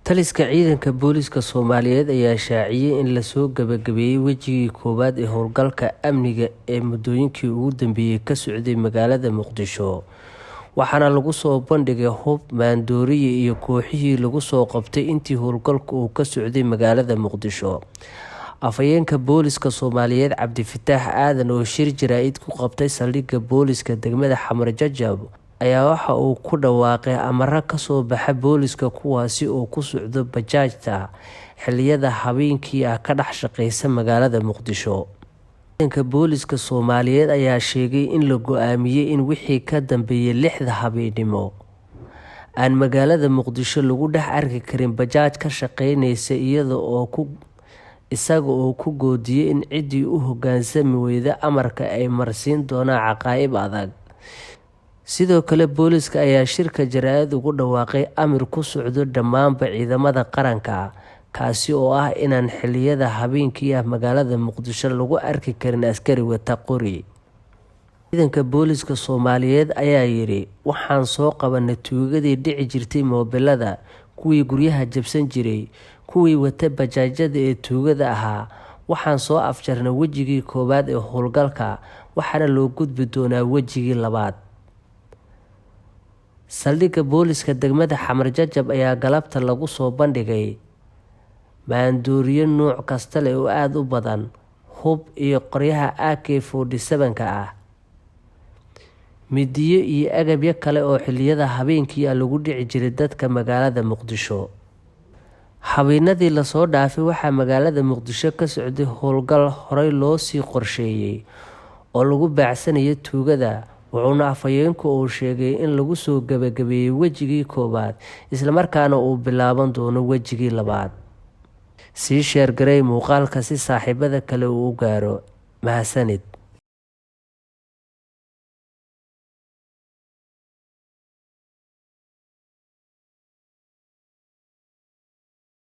Taliska ciidanka booliska Soomaaliyeed ayaa shaaciyay in la soo gabagabeeyay wejigii koowaad ee howlgalka amniga ee muddooyinkii ugu dambeeyay ka socday magaalada Muqdisho, waxaana lagu soo bandhigay hub, maandooriye iyo kooxihii lagu soo qabtay intii howlgalku uu ka socday magaalada Muqdisho. Afhayeenka booliska Soomaaliyeed Cabdifataax Aadan oo shir jaraa'id ku qabtay saldhigga booliska degmada Xamar Jajab ayaa waxa uu ku dhawaaqay amaro ka soo baxa booliska, kuwaasi oo ku socdo bajaajta xilliyada habeenkii ah ka dhex shaqeysa magaalada Muqdisho. Ciidanka booliska Soomaaliyeed ayaa sheegay in la go'aamiyay in wixii ka dambeeyay 6da habeenimo aan magaalada Muqdisho lagu dhex arki karin bajaaj ka shaqeyneysa, isaga oo ku goodiyay in ciddii u hoggaansami weyda amarka ay marsiin doonaan ciqaab adag. Sidoo kale, booliska ayaa shirka jaraa'id ugu dhawaaqay amar ku socdo dhammaanba ciidamada qaranka, kaasi oo ah inaan xilliyada habeenkii ah magaalada Muqdisho lagu arki karin askari wata qori. Ciidanka booliska Soomaaliyeed ayaa yiri: "Waxaan soo qabanay tuugadii dhici jirtay moobilada, kuwii guryaha jabsan jiray, kuwii wata bajaajyada ee tuugada ahaa. Waxaan soo afjarnay wejigii koowaad ee howlgalka, waxaana loo gudbi doonaa wejigii labaad." Saldhigga booliska degmada Xamar Jajab ayaa galabta lagu soo bandhigay maandooriye nooc kasta leh oo aad u badan, hub iyo qoryaha AK-47-ka ah, mindiyo iyo agabyo kale oo xilliyada habeenkii ah lagu dhici jiray dadka magaalada Muqdisho. Habeenadii la soo dhaafay waxaa magaalada Muqdisho ka socday howlgal horey loo sii qorsheeyay oo lagu baacsanayo tuugada, wuxuuna afhayeenku uu sheegay in lagu soo gabagabeeyay wejigii koowaad islamarkaana uu bilaaban doono wejigii labaad. Sii share garee muuqaalka si saaxiibada kale uu u gaaro. Mahadsanid.